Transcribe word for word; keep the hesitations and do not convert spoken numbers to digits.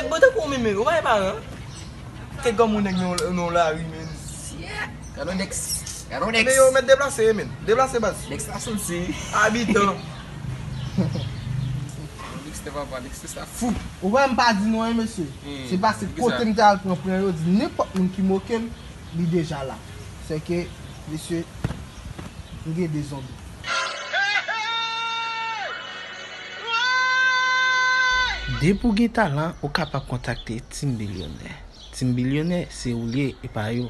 nèg bon tankou ou menm, ou pa gen paran. Kèk granmoun nèg nan, nan lari, men. Gade yon Dex. Gade yon Dex. Men yo mèt deplase, men. Deplase, baz. Dex la soti. Abitan. Dex te papa, Dex te sa fou. Ou wè m pa di nou anyen, mesye. Se paske kote m te al pran pran yo, di nenpòt moun ki moke m, li deja la. Se ke, mesye, m gen de zonbi. Depi w gen talan, ou kapab kontakte Team Bilyonè. Team Bilyonè, se ou l ye, e pa yo.